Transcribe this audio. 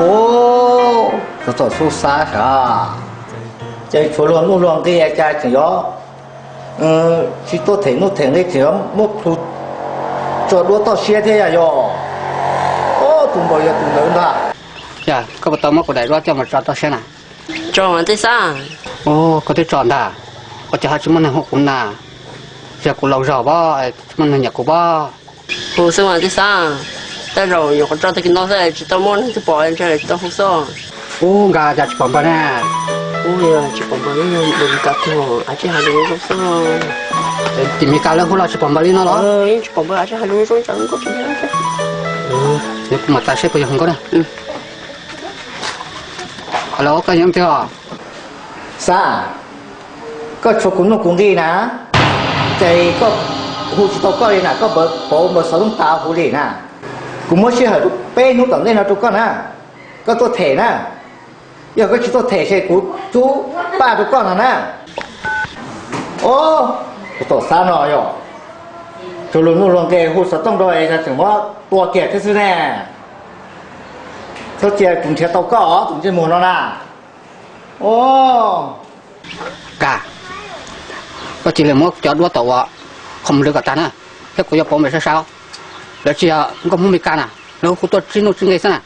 Ub, txom txom xub xab sav, ces tshuav luag nuj luag nqi cas tseem yuav tsis tuaj them nuj them nqi, tseem yuav muab plhu tso duab toj siab thiab yog? Ub, tus npaum yog tus ntawd ntag. Yog koj puas tau muab kuv daim duab coj mus tso toj siab na? Tso mas tij Xab. Ub, koj twb tso ntag, ua cas ho tsis muaj neeg hu kuv na? Yog kuv laus zog pob, tsis muaj neeg nyiam kuv pob. Hu xwb mas tij Xab, tej zaum nyuam qhuav tso tag kis no xwb tsis tau muaj neeg twg pom, ntshe tsis tau hu xwb. Ub, nqa cas tsis pom npaws na? Ub, yog tsis pom npaws li no, Meskas tuag, av tsij hais lus zoo xwb. Tim Meskas lawv hu los tsis pom npaws li no los? Yeej tsis pom npaws, av tsij hais lus zoo, tsam nkauj tsis nyiam. Kuv mam tas seb puas yog hluas nkauj na. Los koj yog leej twg os? Xab, koj tshuav kuv nuj kuv nqi na, ces koj hu tsis tau koj li na, koj pauv npaws xov tooj tas huv li na. Kuv muab sij hawm peb hnub tom ntej no rau koj na, koj tuaj them na. Yog koj tsis tuaj them ces kuv rub paj rau koj no na. Ub, tus tom Xab no yog tshuav luag nuj luag nqi hu xov tooj rau es tseem muab tua kiag thiab xwb ne. Txhob cia kuv nrhiav tau koj os tus ntsej muag no na. Ub, Ka, koj cia li muab cov duab tom uas qhov muag lwv kom tag na, thiab kuv yuav pauv npaws sab sab. Lawv tsis yog nkauj Hmoob Meskas na, lawv hu tuaj tsib nuj tsib nqi xwb na.